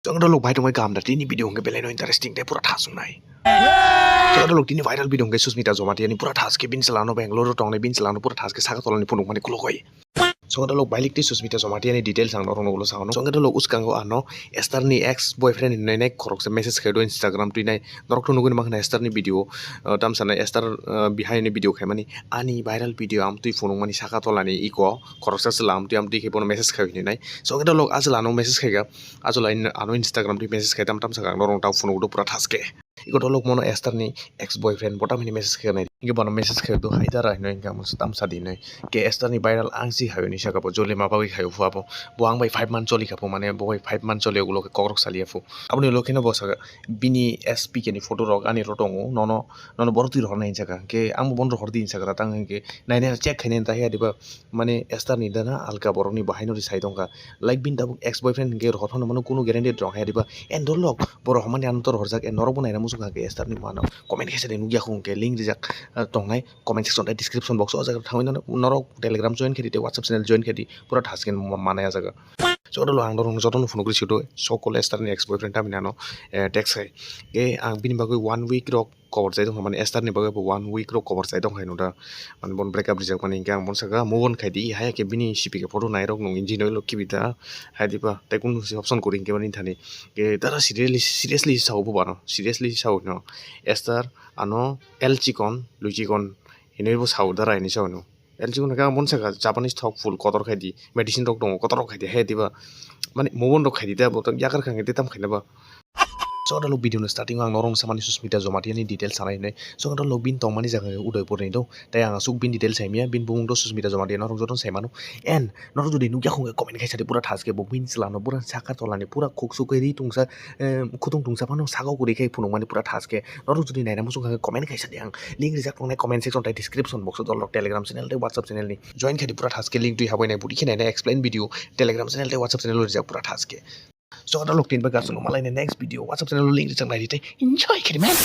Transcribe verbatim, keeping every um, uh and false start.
Chwng dolok bai tongwi kaham da tini video hwnkhe belai no interesting tei pura thas wngnai. Chwng dolok tini viral video hwnkhe Susmita Jamatia ni pura thas khe bini chwla no Bangalore o tongnai bini chwla no pura thas khe saka tola ni phunuk mani kulugwi. Chwng dolok bailik tei Susmita Jamatia ni details ang norok no ulo sakno. Chwng dolok uskango ano Esther ni ex boyfriend hinwi nai khoroksa message khaio Instagram twi nai norok to nugwi mankha Esther ni video tamsa nai Esther bihai ni video khaimani ani viral video amtwi phunuk mani saka tola ni iko khoroksa chwla amtwi amtwi khe bono message khaio hinwi nai. Chwng dolok a chwla no message khaika. Achwla ano Instagram twi message khai tam tam sakang norong tau phunuk do pura thaske. Iko dolok mono Esther ni ex boyfriend bo tamhini message khai nai. Inge bono message khai do hai dara hino inga musu tam sadi nai. Ke Esther ni viral ang si hayo ni saka bo jole ma bagwi hayo fu abo. Bo ang bai five month choli khapo mane bo bai five month choli ulo ke kokrok sali afu. Aboni ulo keno bo saka bini S P K ni photo rok ani ro tongo nono nono borok twi rohor nai saka. Ke ang bo bon rohor di saka ta tang ke nai nai check khai nai ta he diba. Mane Esther ni dana alka borok ni bahai no ri sai tongkha. Like bini tabuk ex boyfriend hwnkhe rohor phano mano kunu guarantee rong hai diba. En dolok borok hamani ano to rohorjak en norok bo naina muchung kha hwnkhe Esther ni mano comment khe sadi nukya khung khe link rijak tongnai comment section tei description box o jaga thangwi norok Telegram join khe di tei WhatsApp channel join khe di pura thasken manai ah jaga. Joto lo ang norok joto no phunuk risi do sokol Esther ni ex boyfriend tamni ano text hai. Ke ang bini bagwi one week rok kobor chai tongkha mane Esther ni bagwi bo one week rok kobor chai tongkha hinwi da mane bon break up rijak mani hinkhe ang bon saka move on khai di hai khe bini C P K photo nai rok nung engine oil rok kibi da hai diba tei kunu si option kwrwi hinkhe mani thani ke dara seriously seriously sao bo bano seriously sao no Esther ano L chikon lui chikon hinwi bo sao dara hinwi sao no L chikon khe ang bon saka Japanese thok full kotor khai di medicine rok tongo kotor rok khai di hai diba mane move on rok khai di da bo yakar kha hinkhe tam khai na ba. So, da lo video no starting ang norong samani Susmita Jamatia ni details sanai hinwi. So, da lo bin tongmani jaga Udaipur ni do. Tai ang asuk bin details saimya, bin bumung do Susmita Jamatia norok joto saimano. And norok jodi nukya khungke comment khai sadi pura thaske bo bin chwla no pura sakar tola ni pura khuk suk ri tungsa khutung tungsa phano saka kuri khai phunuk mani pura thaske. Norok jodi naina muchung kha comment khai sadi ang link rijak tongnai comment section tai description box o dolok Telegram channel tai WhatsApp channel ni join khai di pura thaske link twi habai nai budi khe naina explain video Telegram channel tai WhatsApp channel o rijak pura thaske. So, da lok tin ba gasno malai next video WhatsApp channel link rijak nai di tai enjoy khe di man.